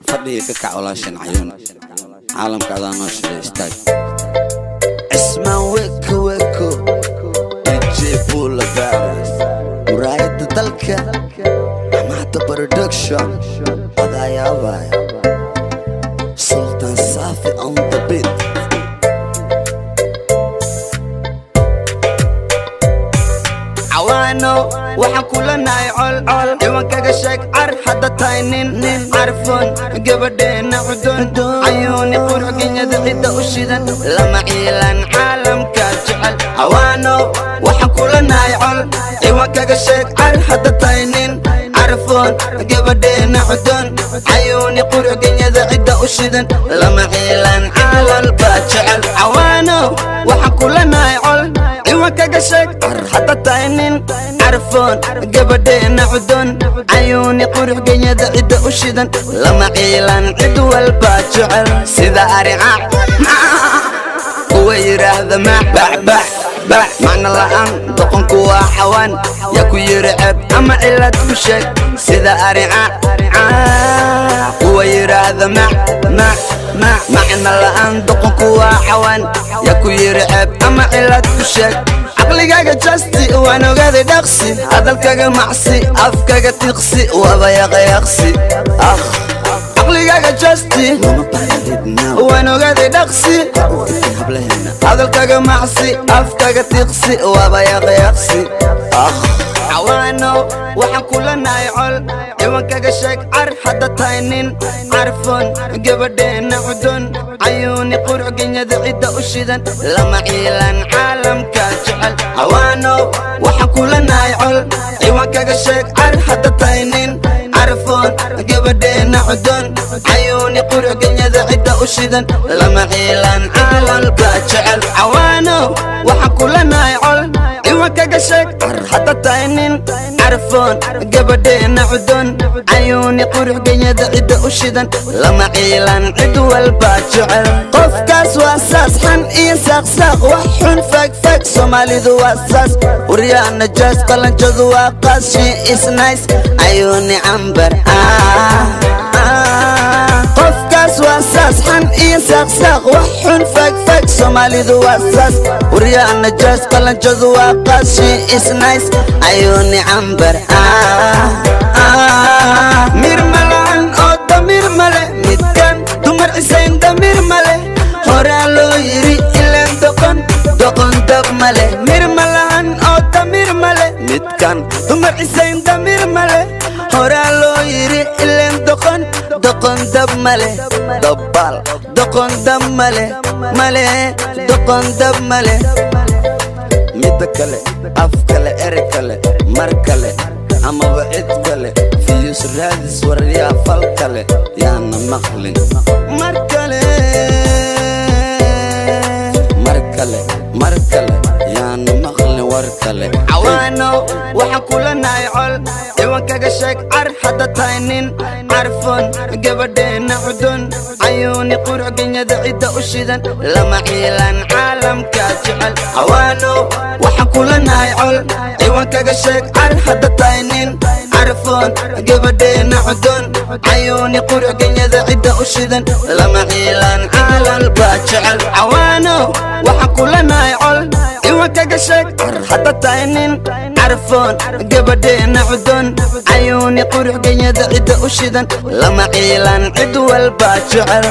Fadhiga ka kac, walaashan Cayuun. Caalamka adaa noo shiday, istaag. Cismaan Weko Weko, DJ Bula Baras, muraayadda dalka, Amaata Production, adayaabaya Sultan Saafi on the beat. Cawaano, waxaan kula nahay col col. Ciwankaga sheeg car hadda tahay nin nin carfoon. Gabadheenna cudun, Cayuuni qurux, genyada cidda u shidan, lama ciilan, caalamka jecel. Cawaano, waxaan kula nahay col. Ciwankaga sheeg car hadda tahay nin carfoon. Gabadheenna cudun, Cayuuni qurux, genyada cidda u shidan, lama ciilan, caalalba jecel. Cawaano, waxaan kula nahay col. Ciwankaga sheeg car hadda tahay nin carfoon. Gabadheenna cudun, Cayuuni qurux, genyada cidda u shidan, lama ciilan, cid walba jecel. Sida arica kuwa yidhaahda mac bax bax bax, macno la'aan, doqonku waa xawaan. Yaa ku yidhi ceeb ama cilad ku sheeg? Sida arica kuwa yidhaahda mac mac mac, macno la'aan, doqonku waa xawaan. Yaa ku yidhi ceeb ama cilad ku sheeg? Caqligaaga jasti waan ogaaday dhaqsi. Hadalkaga macsi, afkaga tiqsi, waaba yaqayaqsi. Ah, caqligaaga jasti Looma baahnid now. waan ogaaday dhaqsi. Ha u ifin hablaheena. Hadalkaga macsi, afkaga tiqsi, waaba yaqyaqsi. Ah, cawaano, waxaan kula nahay col. Ciwankaga sheeg car hadda tahay nin carfoon. Gabadheenna cudun, Cayuuni qurux, genyada cidda u shidan, lama ciilan, caalamka jecel. Cawaano, waxaan kula nahay col. Ciwankaga sheeg car hadda tahay nin carfoon. Gabadheenna cudun, Cayuuni qurux, genyada cidda u shidan, lama ciilan, caalalba jecel. Cawaano, waxaan kula nahay col. Ciwankaga sheeg car hadda tahay nin carfoon. Gabadheenna cudun, Cayuuni qurux, genyada cidda u shidan, lama ciilan, cid walba jecel. Qofkaas waa saas, xan iyo saaqsaaq, wax xun fagfag. Soomaalidu waa saas, waryaa najaas, qalanjadu waa qaas. She is nice, Cayuuni cambar. Qofkaas waa saas, xan iyo saaqsaaq, wax xun fagfag. Soomaalidu waa saas, waryaa najaas, qalanjadu waa qaas. She is nice, Cayuuni cambar. Mir malaan oo damir male midkan, dumar cisayn damir male. Horaa loo yiri ileen doqon doqon dab male. Mir malaan oo damir male midkan, dumar cisayn damir male. Horaa loo yiri ileen doqon doqon dab male. Dabbaal doqon dab male male, doqon dab male. Midda kale, af kale, eri kale, mar kale amaba cid kale, views raadis, waryaa fal kale, yaana maqlin. Mar kale. Mar kale, mar kale, yaana maqlin war kale. Cawaano, waxaan kula nahay col. Ciwankaga sheeg car hadda tahay nin carfoon. Gabadheenna cudun, Cayuuni qurux, genyada cidda u shidan, lama ciilan, caalamka jecel. Cawaano, waxaan kula nahay col. Ciwankaga sheeg car hadda tahay nin carfoon. Gabadheenna cudun, Cayuuni qurux, genyada cidda u shidan, lama ciilan, caalalba jecel. Cawaano, waxaan kula nahay col. Ciwankaga sheeg car hadda tahay nin carfoon. Gabadheenna cudun, Cayuuni qurux, genyada cidda u shidan, lama ciilan, cid walba jecel.